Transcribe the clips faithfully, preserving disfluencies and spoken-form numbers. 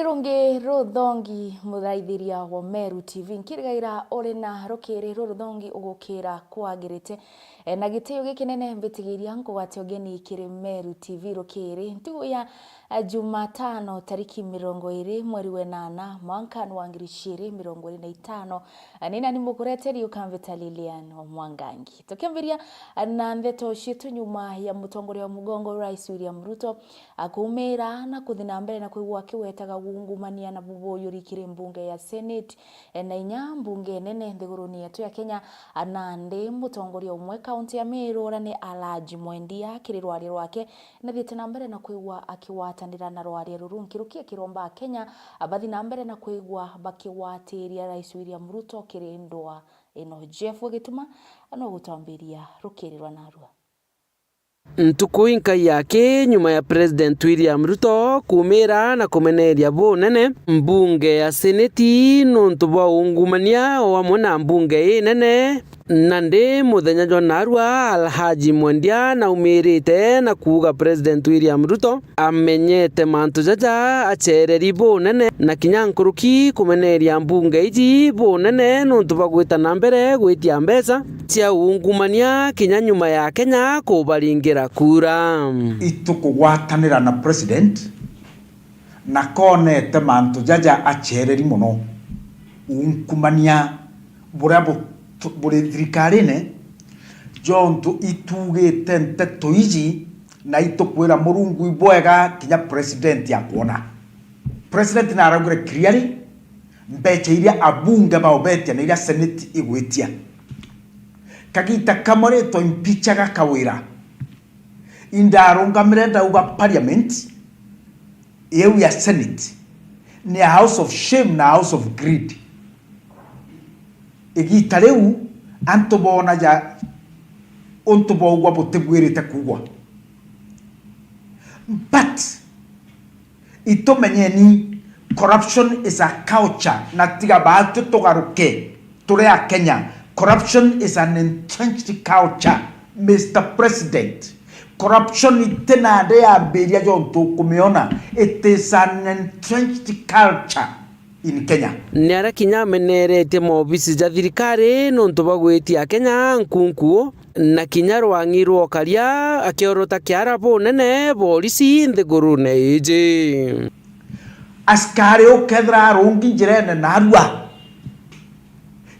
Rungi ruthongi, muthaithiria wa Meru T V, nkirigaira uri na rukiri ruruthongi ugukira kwagirite. E, na gitio gikinene mbitigiria nkugwate ugeni kiri Meru T V rukiri ntugu ya, e, Jumatano tariki mirongo iri mweri wa enana mwanka wa ngiri ciiri mirongo iri na itano. E, ni nani mukureteri ukambita Lilian Mwangangi. Tukiambiria, e, na ndeto cietu, nyuma ya mutongoria wa mugongo Rais William Ruto akumira na kuthi na mbere na kwigua akiwetaga uungumania na bubuyuri kiri mbunge ya Senate, e, na inya mbunge nene nthiguruni yetu ya Kenya. Nandi mutongoria umwe kaunti ya Meru, uria ni Alhaji Mwendia, kiri rwaria rwake, nathiite na mbere na kwigua akigwatanira na rwaria ruru nkiruki akiromba Akenya bathi na mbere na kwigua bakigwatiria Rais William Ruto kiri ndwaa ino. Jeff Gituma no gutwambiria rukiri rwa narua. Ntuku inkai yake nyuma ya President William Ruto kumira na kumeneria bunene mbunge ya Seneti nuntu bwa uungumania o amwe na mbunge inene, nandi muthenya jwa narua Alhaji Mwendia naumirite na kuuga President William Ruto amenyete mantu jaja acereri bunene, na kinya nkuruki kumeneria mbunge iji bunene nuntu bwa gwita na mbere gwitia mbeca cia uungumania kinya nyuma ya Kenya kubaringira kura. Itukugwatanira na president na konete mantu jaja acereri mono, uungumania buria bu-, buri thirikarine, jontu itugite nteto iji, na itukwira Murungu ibwega kinya president akwona. President naraugire clearly, mbecha iria abunge baobetia na iria Senate igwitia. Kagita kamwe ritwa impichaga Kawira, indarungamire ndauga parliament iu ya Senate ni a house of shame na a house of greed. Igita riu antu boona ja untu bougwa butibwirite kuugwa. But itumenyeni, corruption is a culture, na tiga baatwi tugaruke turi Akenya. Corruption is an entrenched culture, Mister President. Corruption iti nandi yambiria jontu ukumiona, it is an entrenched culture in Kenya. Ni aria kinya ameneretie maobisi ja thirikari nuntu bwa gwitia Kenya nkunku, na kinya rwang'i rwa ukaria akiorota kiara bunene borisi nthigurune iji. Askari ukethira arungi njirene narua,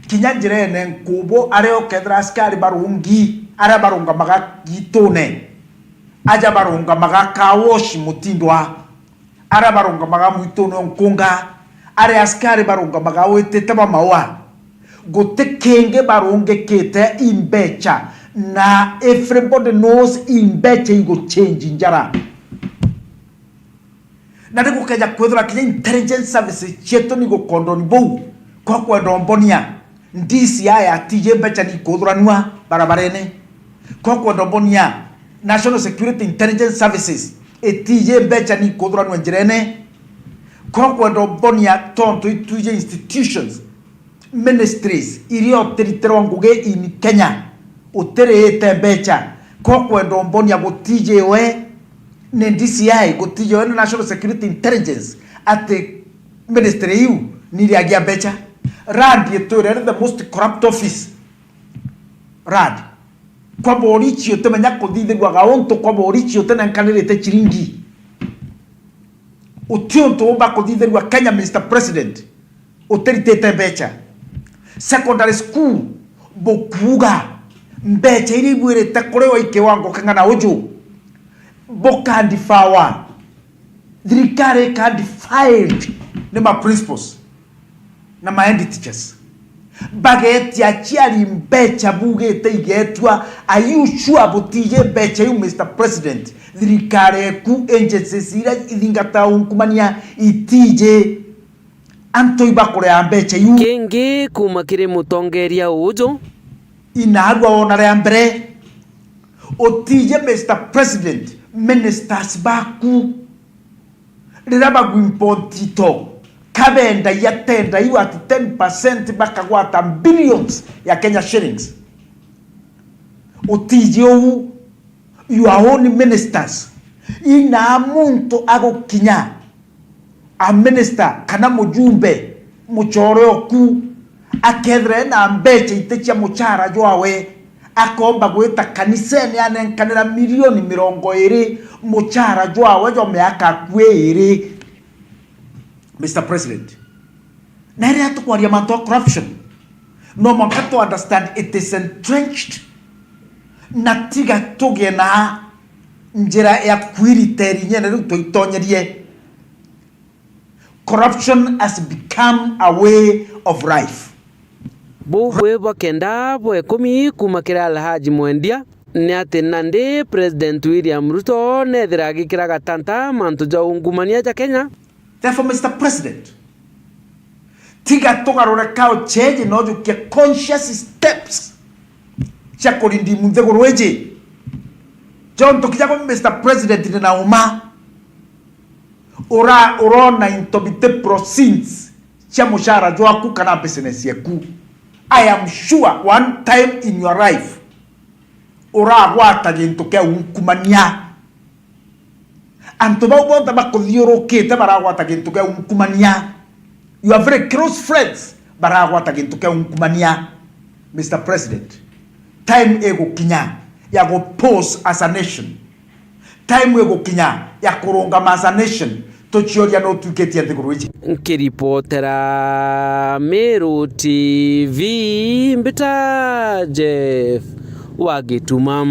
kinya njirene nkubu, aria ukethira askari barungi, aria barungamaga gitune, aja barungamaga car wash Mutindwa, aria barungamaga mwitune o nkunga, aria askari barungamaga witite bwa maua, guti kingi barungikite i mbecha, na everybody knows i mbecha igu change njara. Na ni gukeja kwithira kinya intelligence services cietu ni gukondoni buu, kwa kwenda umbonia D C I atiji mbecha ni ikuthuranua barabarene, kwa kwenda umbonia National Security Intelligence Services itiji mbecha ni ikuthuranua njirene, kwa kwenda umbonia tontu itwiji institutions, ministries iria utiritirwa ngugi in Kenya, utiriite mbecha, ko kwenda umbonia gutiji we ni D C I, gutiji we ni National Security Intelligence, ati ministry iu ni iriagia mbecha. RAD itwire ni the most corrupt office. RAD. Kwa borichi utimenya kuthithirua gauntu, kwa borichi utinenkanirite chiringi. Uti untu umba kuthithirua Kenya, Mister President, utiritite mbecha. Secondary school, bukuuga mbecha iria ibwirite kuriwa i kiwango king'ana uju, bukandifawa. Thirikari ikandifiled ni ma principals na ma head teachers. Bagetia aciari mbecha bugite igetua, are you sure butiji mbecha iu, Mister President? Thirikari eku, agencies iria ithingataga unkumania itiji antu ibakurea mbecha iu. Kingi kuma kiri mutongeria uju. Inaarua ona ria mbere, utiji, Mister President, ministers baku riria bagwimpa ntito, kabendagia tenda iu at ten percent bakagwata billions ya Kenya shillings. Utiji uu, your own ministers, ina muntu agukinya a minister kana mujumbe muchore oku akethira ena mbecha iti cia muchara jwawe, akomba gwita kanisene anenkanira milioni mirongo iri muchara jwawe jwa miaka akui iri. Mister President, na riria tukwaria mantu a corruption, no mwanka tu understand it is entrenched, na tiga tugie na njira ya kwirita irinyene riu twitonyerie. Corruption has become a way of life. Buu bwi bwa kenda bwa ikumi kuuma kiri Alhaji Mwendia, ni ati nandi President William Ruto neethira agikira gatanta mantu ja ungumania ja Kenya. Therefore, Mister President, tiga tugarure culture iji na ujukie conscious steps cia kurindimu nthiguru iji. Jontu kinya gwe, Mister President, ni na uma ura-, urona into biti proceeds cia muchara jwaku kana business yeku. I am sure one time in your life uragwata gintu kia ungumania. Antu bau bonthe bakuthiurukite baragwata gintu kia ungumania. Your very close friends baragwata gintu kia ungumania. Mister President, time igukinya ya gu pause as a nation. Time igukinya ya kurungama as a nation, tucioria nu twikitie nthiguru iji. Nkiripotera Meru T V, mbita Jeff wa Gituma.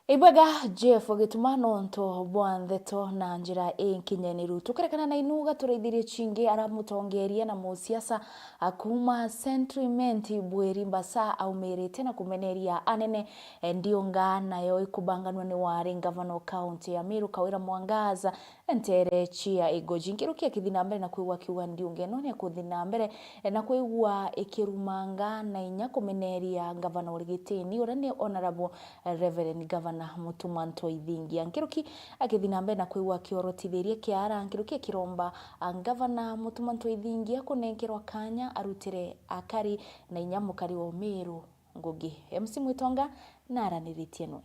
Ibwega Jeff Gituma nontu bwa ndeto na njira inkinyaniru. Tukirekana na inuga turaithirie cingi ara mutongeria na musiasa a kuuma Central Imenti Bweri Mbasa aumirite na kumeneria anene, eh, ndiunga nayo ikubanganwa ni wari ngavana o kaunti ya Meru Kawira Mwangaza nteere cia Igoji. Nkiruki akithi na mbere na kwigua akiuga ndiunga ino ni akuthi na mbere, eh, na kwigua ikirumanga na inya kumeneria ngavana uri gitini uria ni Honourable Reverend Governor Mutuma Ntoi Thingia. Nkiruki akithi na mbere na kwigua akiorotithiria kiara, nkiruki akiromba, a, Governor Mutuma Ntoi Thingia kunenkerwa kanya arutire akari na inya mukari wa Umiru ngugi. M C Mwitonga naraniritie nwe.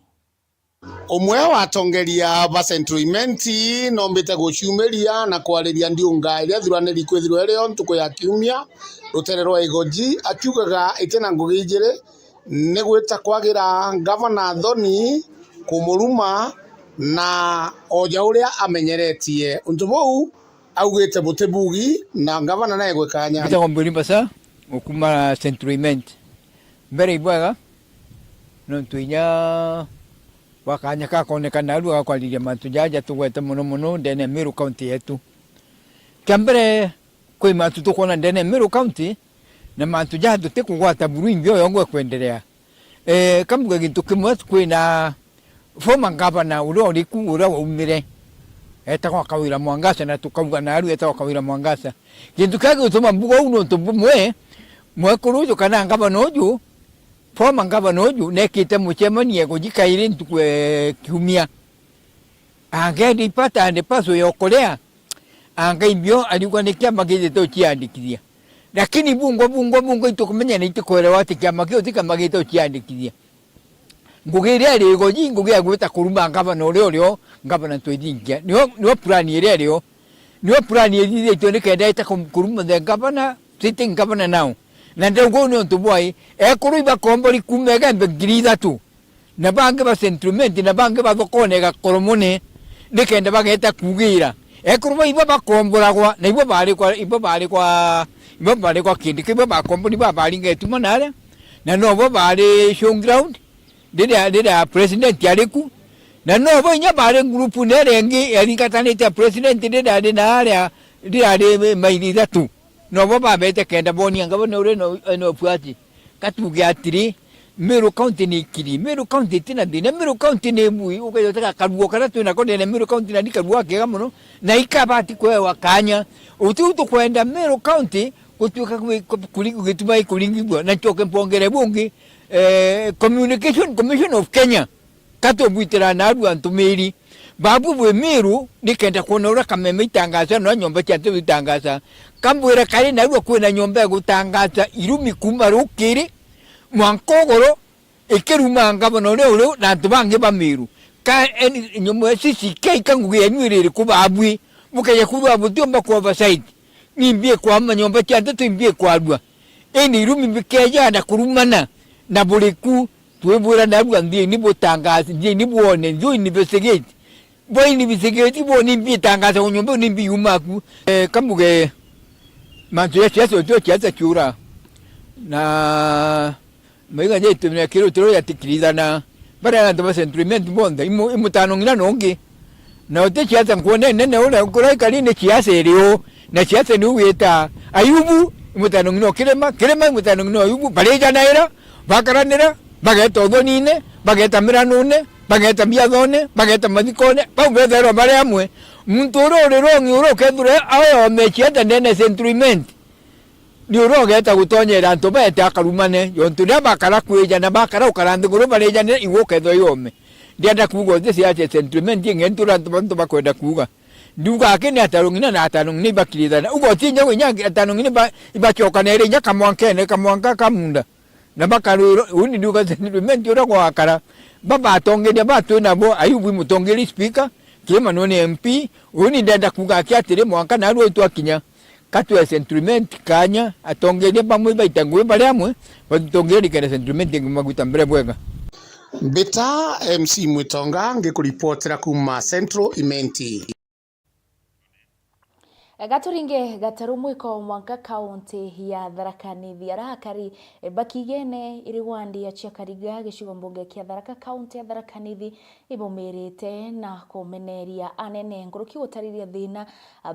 Umwe wa atongeria ba Central Imenti nombite guciumiria na kwariria ndiunga iria thuraniri kwithirwa irio ntuku ya kiumia rutere rwa Igoji, akiugaga itina ngugi ijiri ni gwita kwagira ngavana thoni, kumuruma na oja uria amenyeretie. Untu buu augite butibugi na ngavana naegwe kanya. Mbitagwa Mbwiri Mbasa, ukuma Central Imenti. Mbere ibwega, nontu inya bwa kanya kakonekana aru agakwariria mantu jaja tugwete mono mono ndene ya Meru County yetu. Kia mbere, kwi mantu tukwona ndene ya Meru County, na mantu jaa tutikugwata buru ingi oyo ngwe kwenderea. Eh, kambuge gintu kimwe, kwina former governor uria uri ku, uria waumire, etagwa Kawira Mwangaza, na tukauga naru etagwa Kawira Mwangaza. Gintu kiria gigutuma mbuga uu nontu bumwe, mwekuru uju kana ngavana uju, former ngavana uju, nekite mucemanio ya Igoji kairi ntuku ya kiumia. Angendi part and parcel ya ukuria, anga imbio ariuga ni kiama githite uciandikithia. Lakini bungwa, bungwa, bungwa itukumenya na itikuelewa ati kiama kiu ti kiama githite uciandikithia. Ngugi iria iri Igoji, ngugi ya gwita kuruma ngavana uria urio, ngavana Ntwithingia. Nio, nio plan iria irio. Nio plan ithithitue nikenda ita ku-, kuruma the governor, sitting governor now. Na ndauga uu ni untu bwai, ekuru ibakombori kuuma Igembe ngiri ithatu. Na bangi ba Central Imenti, na bangi ba thokone igakoromone, nikenda bageta kugira. Ekuru ba ibo bakomboragwa, na ibo bari kwa, ibo bari kwa, ibo bari kwa Kindiki, ibo bakombori ba bari Ngetuma na aria, na nobo bari showground, riria, riria president ari ku, na nobo inya bari group na iria ingi yathingatanite ya president, riria ari na aria, riria ari maili ithatu. Nobo babete kenda bonia ngavana uria no, no buati. Katuge atiri, Meru County ni ikiri. Meru County itina thina. Meru County ni bui, ukethira utega karuo karia twinako ndene Meru County na ni karuo kega mono, na ikabati kwewa kanya. Utiu tukwenda Meru County gutuika kwi-, ku-, kuri-, gituma ikuringithua. Na ncoke mpongere bungi, eh, Communication Commission of Kenya. Ka tubwitira naarua ntumiri. Babu bwi Miru, nikenda kwona uria kameme itangaza, na nyomba cia nteto itangaza. Kambwira kari naarua kwina nyomba ya gutangaza irumi kuuma rukiri, mwanka ugoro, Ikiruma ngavana uria uriu na antu bangi ba Meru. Ka eni nyombo ya C C K ka ngugi yenyu iri iriku babui? Bukeja kwithirwa butiumba ku oversight. Ni mbi ikwama nyomba cia nteto, imbi ikwarua. Indi irumi bikeja na kurumana na buriku, twibwira narua, nthieni butangazi, nthieni bwone, nthieni investigate. Bwa investigate, bwone imbi itangaza ku nyomba, ni mbi yuma ku. Eh, kambuge, mantu ya siasa, utio siasa kiura. Na Maiga ja itumia kirutiro jatikirithana. Baria antu ba Central Imenti bonthe, imu-, imutano ng'ina nongi. Na uti siasa nkuone nene uria ukuraikari ni siasa iri u. Na siasa niu wita Ayubu, imutano ng'ina o Kirima, Kirima, imutano ng'ina o Ayubu. Barijanaira, bakaranira, bageta uthonine, bageta miranune, bageta biathone, bageta mathikone. Bau bethairwa bari amwe. Muntu uria uri wrong, uria ukethirwa aoyome siasa ndene Central Imenti. Ni uria ugeeta gutonyera antu beete akarumane, jontu riria bakara kwija na bakara ukara nthiguru barijanira, igwe ukethwa yome. Ndienda kuuga uti siasa Central Imenti ingi ntu uria antu bantu bakwenda kuuga. Ndiuga aki ni atano ng'ina na atano ng'ina ibakirithana. Uga uti inya inya atano ng'ina iba-, ibacokanere inya kamwankene, kamwanka ka munda. Na bakarwirwa, uu ni ndiuga Central Imenti uria gwakara. Baba atongeria ba twi nabo, Ayubu i mutongeria speaker, Kirima nwe ni M P, uu ni ndenda kuuga aki atiri mwanka narua twakinya. Ka twe Central Imenti kanya, atongeria bamwe baita ngugi bari amwe, batutongeria nikenda Central Imenti ingi magwita mbere bwega. Mbita M C Mwitonga, ngikuripotera kuuma Central Imenti. Gaturinge gataru mwiko mwanka kaunti ya Tharaka Nithi. Arakari bakigene iri wandi ya Chiakariga, gicigo mbunge kia Tharaka, kaunti ya Tharaka Nithi, ibumirite na kumeneria anene nkuruki gutariria thina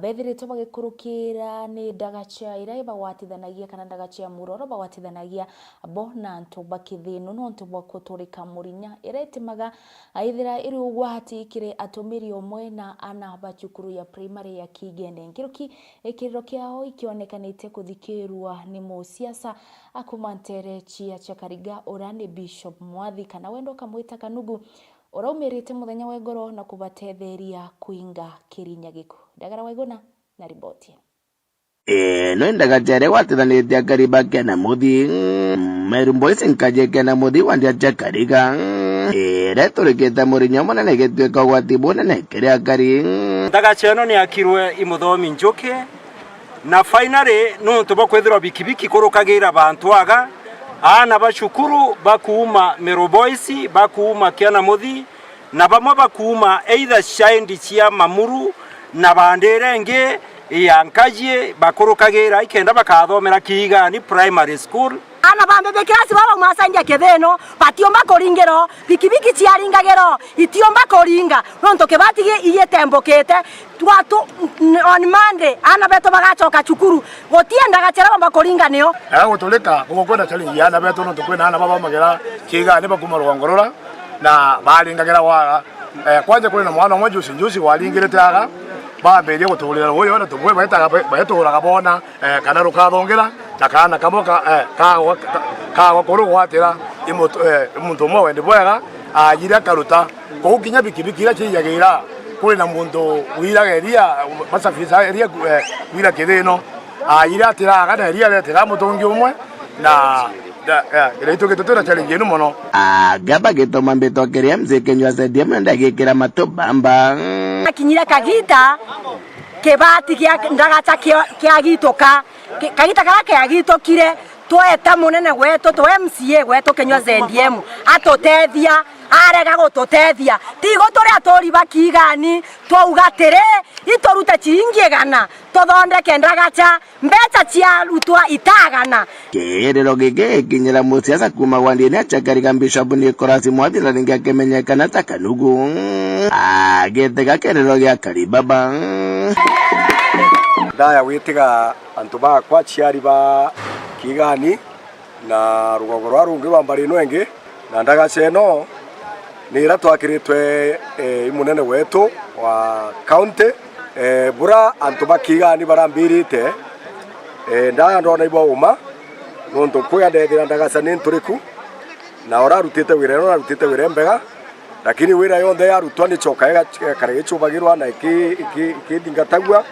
bethiritwe bagikurukira ni ndagacha iria ibagwatithanagia kana ndagacha ya muroro bagwatithanagia bo na antu ba kithinu nontu bwa kuturika murinya iria itimaga aithira iri ugwati kiri atumiri umwe na ana ba cukuru ya primary ya Kigene. Nkiruki ikiriro kiao ikionekanite kuthikirwa ni musiasa akuma ntere chia Chiakariga uria ni Bishop Mwathi kana wendo ukamwita Kanugu. Uraumirite muthenya wa igoro na kubatetheria kuinga Kirinya giku. Ndagara Waiguna na riboti. Ino indagacha iria igwatithanitie akari ba Kena Muthi. Meru Boys nkaji Kena Muthi wandi acha Kariga, iria iturikite murinya munene igituika ugwati bunene kiri akari. Ndagacha ino ni yakirwe i Muthomi Njuki. Na finally, nontu bwa kwithirwa bikibiki ikurukagira bantu aga, aana ba cukuru bakuuma Meru Boys, bakuuma Kiana Muthi, na bamwe bakuuma either side cia Mamuru na bandi iria ingi ya Nkaji, bakurukagira ikenda bakathomera Kiigani Primary School. Aana ba mbaby class baba masangia kithino, batiumba kuringirwo, bikibiki ciaringagirwo, itiumba kuringa, nontu kibati gi-, igitembukite. Twatu, on Monday, aana betu bagacoka cukuru. Guti ndagacha iria bomba kuringa nio. Ega guturika, gugukwenda challenge ya aana betu, nontu kwina aana bathomagera Kiigani bakuuma rugongo rura, na baringagira waga. Eh, kwanja kuri na mwana umwe juzi juzi waringirite aga, bambirie guturira ruuyu, na tumwe baetaga, baeturaga boona, eh, kana rukathongira, na kaana kamwe ka, eh, kagwa, ka, kagwa kurugwatira i mutu-, eh, i muntu umwe wendi bwega, aajire akaruta. Kou kinya bikibiki iria ciijagira, kuri na muntu wiraga iria, masafirisha iria, eh, wira kithino. Aajire atiraga na iria aretera mutungi umwe, na, na, eh, iria itugite twina challenge inu mono. Aga bagituma mbitwa kiri M C Kinyua Z D M nenda gikira matu bamba. Akinyire kagita, kibati gia ndagacha kia, kiagituka. Ki-, kagita karia kiagitukire, tweta munene wetu, twe M C A wetu Kinyua Z D M, atutethia, arega gututethia. Tigo turi aturi ba Kiigani, twauga atiri, iturute chiringi igana, tuthondeke ndagacha, mbecha cia arutwa itagana. Kiiriro giki gikinyira musiasa kuuma wandini ya Chakariga Bishop Nicholas Mwathi na ringi akimenyekana ta Kanugu, agitega kiiriro gia Karibaba. Ndaya gwitiga antu bakwa aciari ba Kiigani na rugongo rwa rungi rwa mbari ino ingi, na ndagacha ino ni iria twakiritwe, eh, i munene wetu wa county. Eh, bura antu ba Kiigani barambirite, eh, ndaya ndona ibwa uma, nontu nkuya ndethira ndagacha ni nturiku, na urarutite wira ino narutite wira imbega. Lakini wira yonthe yarutwa ni coka ega-, ekara igicubagirwa na iki-, iki-, ikithingatagua.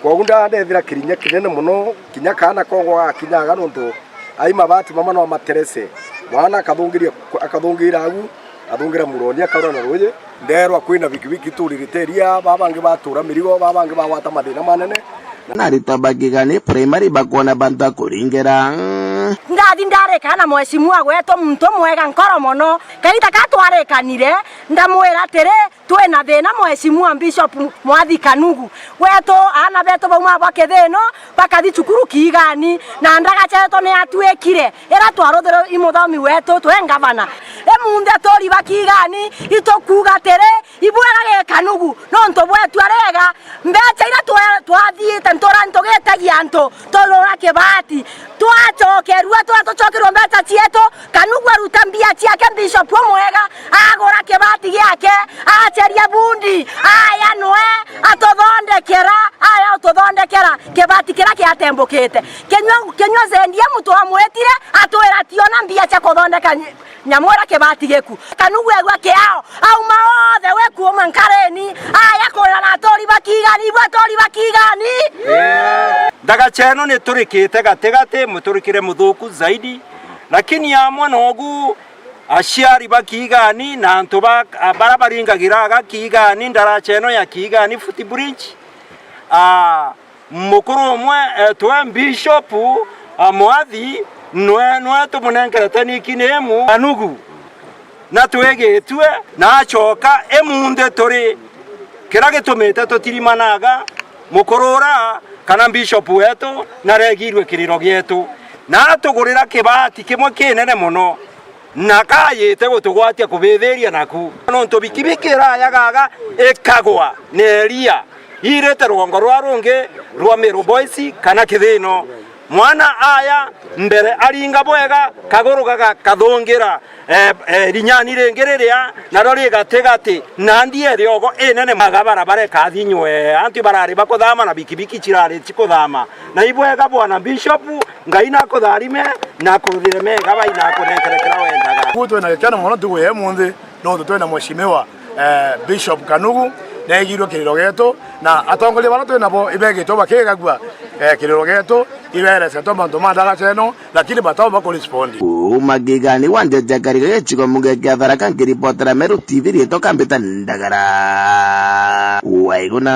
Kwogu ndandethira kirinya kinene mono, kinya kaana kongwa gakinyaga nontu ai mabati mama no amaterese. Mwana akathungiria, akathungira agu, athungira muroni, akaura na ruuji. Ndeerwa kwina bikibiki turirite iria, baa bangi batura mirigo, baa bangi bagwata mathina manene. Narita ba Kigani Primary bakwona bantu a kuringira. Ndathi ndarikana na mheshimiwa gwetu, muntu mwega nkoro mono. Kaita ka twarikanire, ndamwira atiri, twina thina, Mheshimiwa Bishop Mwathi Kanugu. Gwetu, aana betu bauma bwa Kithino, bakathi cukuru Kigani, na ndagaca yetu ni yatuikire. Ira twaruthirwe i muthomi wetu, twi ngavana. Imunthe turi ba Kigani, itukuuga atiri, ibwega gi Kanugu, nontu bwetu ariega. Mbeca iria twa-, twathiite ntura ntugitagia antu, turura kibati. Twacokerua, twa-, tucokerua mbeca cietu, Kanugu aruta mbia ciake, Bishop umwega, agura kibati giake, acheria bundi, aya nwe atuthondekera, aya ututhondekera kibati kiria kiatembukite. Kinyua, kinyua zendia muntu wamwitire, atwira tiona mbia cia kuthondeka nyi-, nyamu iria kibati giku. Kanugu egua kiao, auma othe we kuuma nkareni, aya kurira na aturi ba Kigani, ibwe aturi ba Kigani. Ndagaca ino ni turikite gatigati, muturikire muthuku zaidi, lakini amwe nogu aciari ba Kigani na antu ba, baria baringagira aga Kigani, ndaraca ino ya Kigani footbridge, ah, mukuru umwe etwe Bishop, ah, Mwathi, nwe, nwe tumunenkerete niki ni imu Kanugu, na twigitue, na acoka imunthi turi kiria gitumite tutirimanaga mukuru ura kana Bishop wetu, na aregirue kiriro gietu, na atugurira kibati kimwe kinene mono, na kayite gutugwatia kubithiria naku. Nontu bikibiki irayagaga ikagwa ni iria, irite rugongo rwa rungi rwa Meru Boys kana Kithino. Mwana aya mbere aringa bwega, kaguru gagathungira, eh, eh, rinyani ringi riria, nario ri gatigati, na ndie riogo inene maga barabara ikathi nywe. Antu barari bakuthama na bikibiki cirari cikuthama. Na ibwega Bwana Bishop, Ngai nakutharime, na akuthire mega bai, na akunenkere kiria wendaga. Kuu twina gikeno mono ntuku ya imunthi, nontu twina Mheshimiwa, eh, Bishop Kanugu, neegirwe kiriro gietu, na atongoria baria twinabo ibegitwe bakigagua, eh, kiriro gietu, iberesetwe mantu ma ndagaca ino, lakini bataumba ku respond. Kuuma Kigani wa Njeje Kariga gicigo mbunge kia Tharaka, nkiripotera Meru T V, riitwa Kambita Ndagara. Waiguna.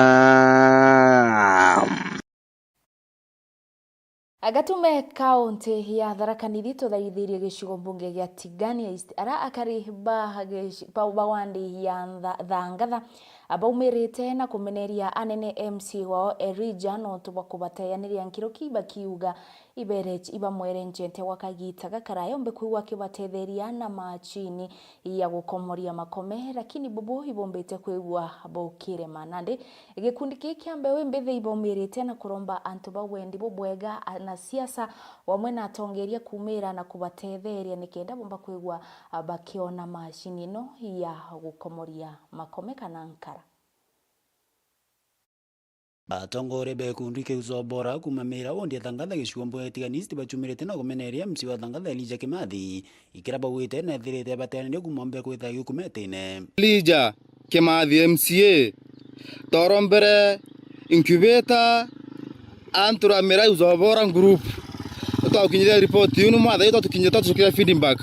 Agatume kaunti ya Tharaka Nithi tuthaithirie gicigo mbunge gia Tigania East, ara akari ba gici-, ba, ba wandi ya Ntha-, Thangatha, abaumirite na kumeneria anene M C A wao Elijah nontu bwa kubateyaniria nkiruki, bakiuga ibere-, ibamwerenchete gwa kagita gakaraya ombe kwigua akibatetheria na machini ya gukomoria makome, lakini bubu ibombite kwigua bukirema. Nandi gikundi kii kia mbeu imbithi ibaumirite na kuromba antu ba wendi bubwega, a, na siasa, wamwe na atongeria kumira na kubatetheria nikenda bomba kwigua, a, bakiona machini ino ya gukomoria makome kana nkara. Atongoria ba gikundi kiu Zobora kuuma Miira wodi ya Thangatha gicigo mbunge ya Tigania East bachumirite na kumeneria M C A wa Thangatha Elijah Kimathi ikira baugite neethirite abateanirie kuuma mbere kwithagia giukumetine. Elijah Kimathi M C A, torombere incubator, antu ra Miira Zobora group. Twakinyithia report yunu mwathai, twatukinyithia, twatucokera feedback.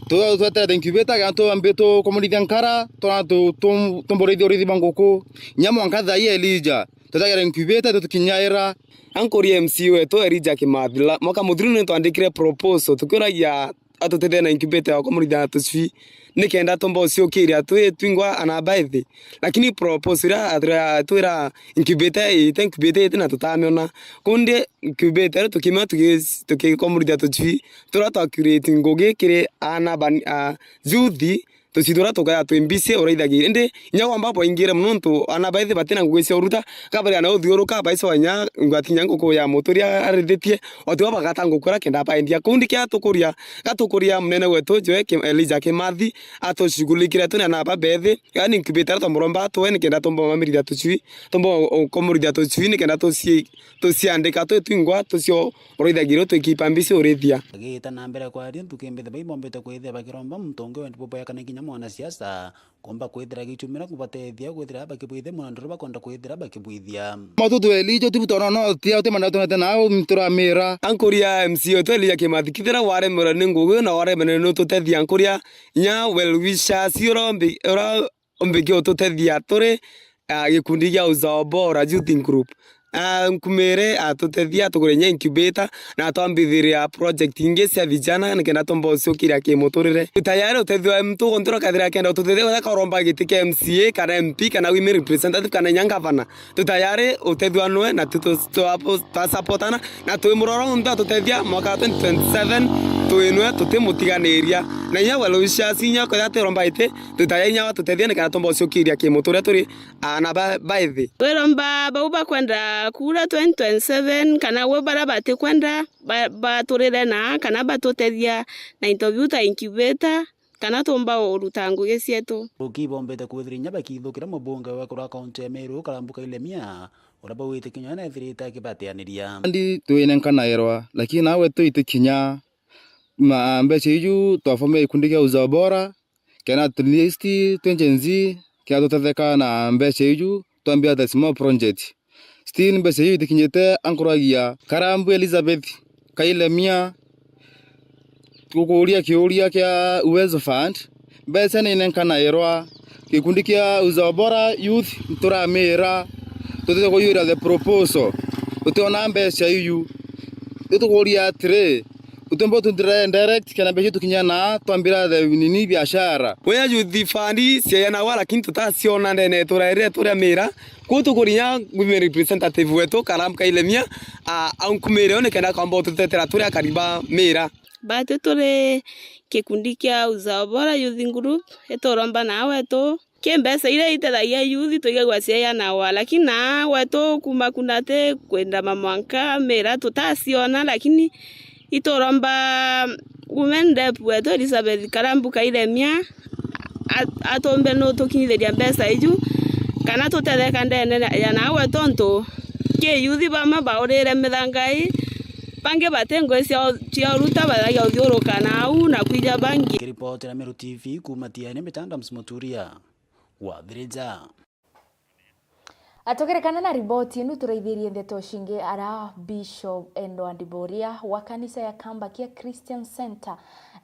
Tu-, tweterete incubator, kenda twambe tukomonithia nkara, twana tu-, tu-, tumburithia urithi bwa nguku. Nya mwanka thaa ii Elijah, twetagera incubator, tutukinyaira. Ankuria M C A wetu Elijah Kimathi, la, mwaka muthiru ni twandikire proposal, tukiuragia atutethie na incubator ya gukomorithia tucui, nikenda tumba uciukiria twi twingwa ana baithi. Lakini proposal iria atwira, atwira incubator iite, incubator iite na tutamiona. Kundi incubator tukimia tuki-, tukikomorithia tucui, turia twa create ngugi kiri ana ban-, a, youth, tucui turia tukaja twi busy uraithagia. Indi inya gwamba bwaingire mono nontu ana baithi batina ngugi cia uruta, kabaria na uthiuruka, baicoa inya ngwati inya nguku ya mutu iria arithitie, otiwa bagata nguku iria kenda baendia. Kundi kia tukuria, gatukuria munene wetu Joe Kim-, Elijah Kimathi, atushughulikire tuni ana aba bethi, yani incubator twamuromba atwe nikenda tumba mamirithia tucui, tumba ukomorithia tucui nikenda tuci-, tuciandika twi twingwa, tucio uraithagia irio twikipa mbisi urithia. Agita na mbere kwaria ntuki mbithi baibombite kwithia bakiromba muntu ungi wendi bubwekane kinya mwanasiasa kuumba kwithira gichumira kubatethia kwithira bakibwithia mwandu uria bakwenda kwithira bakibwithia. Matu tweli jo tibu tono no tia uti mana tumete nao nturamira. Ankuria M C A tweli ya Kimathi kithira waremerwa ni ngugi na waremerwa ni ututethia ankuria nya well wishers uria umbi-, uria umbikia ututethia turi, ah, gikundi gia Uzao Bora Youth Group. Ah, nkumire atutethia atugure nya incubator na atwambithiria project ingi cia vijana nikenda tumba uciukiria kimuturire. Tayari utethio wa mtu gontura kathira kenda ututethia wega karomba giti kia M C A kana M P kana women representative kana nya ngavana. Twi tayari utethua nwe na tu-, tu-, tu-, twasupportana na twi muroro muntu atutethia mwaka wa twenty twenty-seven twinwe tutimutiganiria. Na inya we Lucius inya kwethira twiromba iti twi tayari inya watutethia nikenda tumba uciukiria kimuturia turi aana ba, ba ithi. Twiromba bau bakwenda kuura twenty twenty-seven kana gwe baria batikwenda ba-, baturire na kana batutethia na into biu ta incubator. Kana tuumba uruta ngugi cietu. Ruki bombete kwithira inya bakithukira mubunge wa kura kaunti ya Meru, Karambu Kailemia, uria baugite kinya nethirite akibateaniria. Ndi twinenkanairwa, lakini nawe twiti kinya ma mbeca iju twafomia gikundi kia Uzao Bora, kena at least twi Gen Z, kena tutetheka na mbeca iju, twambia the small project. Still mbeca iu itikinyite, ankuragia Karambu Elizabeth Kailemia, gukuria kiuria kia Uwezo Fund, mbeca ninenkanairwa gikundi kia Uzao Bora Youth, nturamira, tutite kuyuira the proposal, tutiona mbeca iu. Riu tukuria atiri, utumba utundire direct kana mbeca itukinya na twambira the nini biashara. Wea youth fund ciayanagwa lakini tutaciona ndene itura iria turia mira. Kuu tukurinya women representative wetu Karam Kailemia, a, aunkumire nikenda akomba ututetera turi akari ba mira. Bati turi gikundi kia Uzao Bora Youth Group, ituromba na wetu ki mbeca iria itethagia youth twigagua ciayanagwa, lakini na wetu kuma kuna ti kwenda mamwanka mira tutaciona, lakini ituromba women rep wetu Elizabeth Karambu Kairemia at-, atumbe nutukinyithiria mbeca iju, kana tutetheka ndene ya nawe, tontu ki yuthi bamwe baurire mithangai, bangi bati ngugi ciao cia uruta, bathagia uthiuruka na au na kwija bangi. Kiripotera Meru T V kuma Tiaine, Mitanda Msimuturia wa Thirija. Atugerekana na riboti inu, turaithirie ndeto cingi ara Bishop Edward Boria wa kanisa ya Kamba kia Christian Center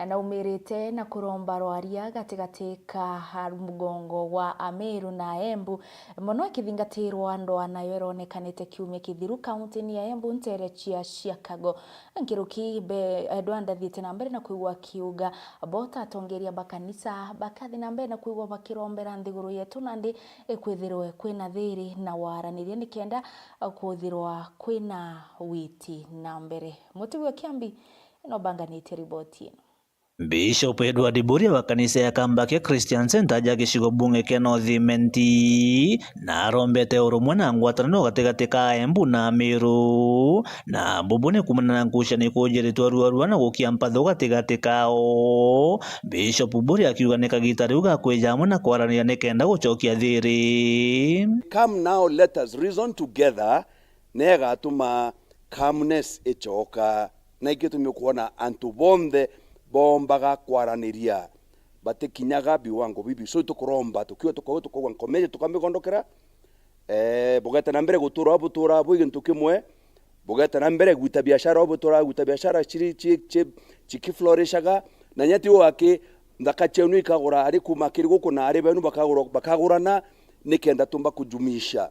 naumirite na kuromba rwaria gatigati ka mugongo wa Ameru na Embu, mono ikithingatirwa ndwaa nayo ironekanite kiumia kithiru kaunti-ini ya Embu ntere cia Chicago. Nkiruki be, Edward athiite na mbere na kwigua akiuga bo ta atongeria ba kanisa bakathi na mbere na kwigua bakirombera nthiguru yetu nandi ikwithirwe kwina thiri na waraniria nikenda kwithirwa kwina witi na mbere. Mutugi wa Kiambi no banganitie riboti ino. Bishop Edward Boria wa kanisa ya Kamba kia Christian Center ja gicigo bunge kia North Imenti na arombete urumwe na ngwataniro gatigati ka Embu na Meru, na bubu ni kumana na nkucanio ikujiritwe ruarua na gukia mpatho gatigati kao. Bishop Boria akiuga ni kagita riu ga kwija amwe na kwaraniria nikenda gucokia thiri. Come now, let us reason together, na igatuma calmness icoka. Na ikitumi ukwona antu bonthe boombaga kwaraniria, batikinyaga biwango bibi. So, tukuromba, tukiuga tukaugua, tukaugua nkomeje, tukamigondokera. Eh, bugeta na mbere gutura o butura bwi gintu kimwe, bugeta na mbere gwita biashara o butura gwita biashara ciri, ci, ci, cikiflourishaga, na nya ti ugaki nthaka cienu ikagura ari kuma kiri guku na ari benu bakagura, bakagurana, nikenda tumba kujumisha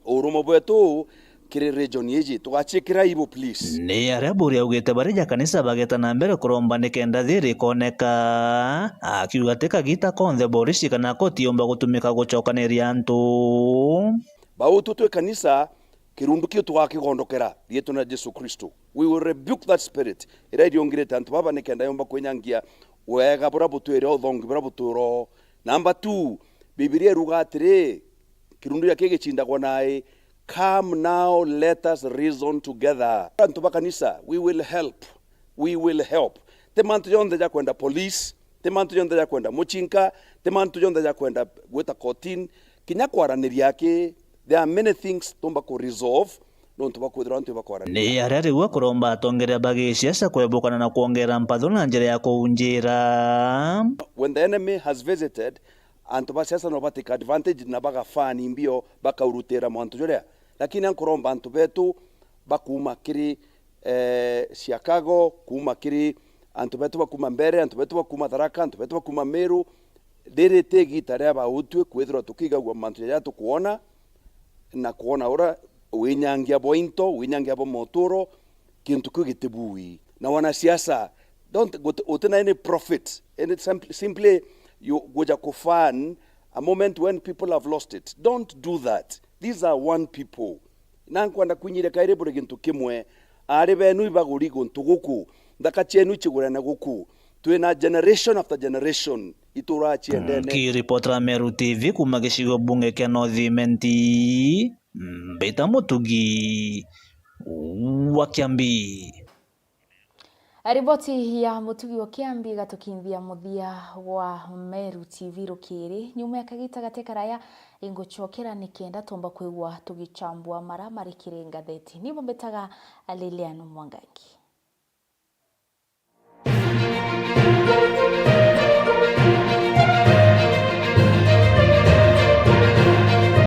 urumwe bwetu kiri region iji. Tugaciikira ibu, please. Ni aria Boria augite bari ja kanisa bageta na mbere kuromba nikenda thiri ikoneka, akiuga ti kagita konthe borisi kana koti yomba gutumika gucokaniria antu. Bau tu twi kanisa, kirundu kiu tugakigondokera riitwa na Jesu Kristo. We will rebuke that spirit iria iriungirite antu baba nikenda yomba kwinyangia wega buria butwire, uthongi buria butwiro. Number two, Bibilia iruga atiri, kirundu gia kii gicindagwa nai, "Come now, let us reason together." Antu ba kanisa, we will help. We will help. Ti mantu jonthe ja kwenda police, ti mantu jonthe ja kwenda mucinka, ti mantu jonthe ja kwenda gwita kotini. Kinya kwaraniria aki, there are many things tumba ku resolve nontu bwa kwithirwa antu ibakwarania. Ni aria riu akuromba atongeria ba gisiasa kwebukana na kwongera mpatho na njira ya kuunjira. When the enemy has visited, antu ba siasa no batake advantage na bagafani mbio bakaurutira mwantu juria. Lakini ankuromba antu betu bakuuma kiri, eh, Chicago, kuuma kiri antu betu bakuuma Mbeere, antu betu bakuuma Tharaka, antu betu bakuuma Meru, riri ti igita ria bautwi kwithirwa tukigagua mantu jaja tukwona na kwona uria winyangia bwa into, winyangia bwa moturo, kintu kiu gitibui. Na wanasiasa, don't, guti-, utina any profit, any simply, simply you guja kufan a moment when people have lost it. Don't do that. These are one people. Na nkwenda kwinyiria kairi buri gintu kimwe. Aari benu ibaguri guntu guku, nthaka cienu icigurane guku. Twina generation after generation ituraa ciendene. Nkiripotera Meru T V kuuma gicigo bunge kia North Imenti, Mbita Mutugi wa Kiambi. Riboti ya Mutugi wa Kiambi igatukinthia muthia wa Meru T V rukiri. Nyuma ya kagita gati karaya, ingucokera nikenda tumba kwigua tugichambua mara mari kiri ngatheti. Nibo mbitaga Lilian Mwangangi.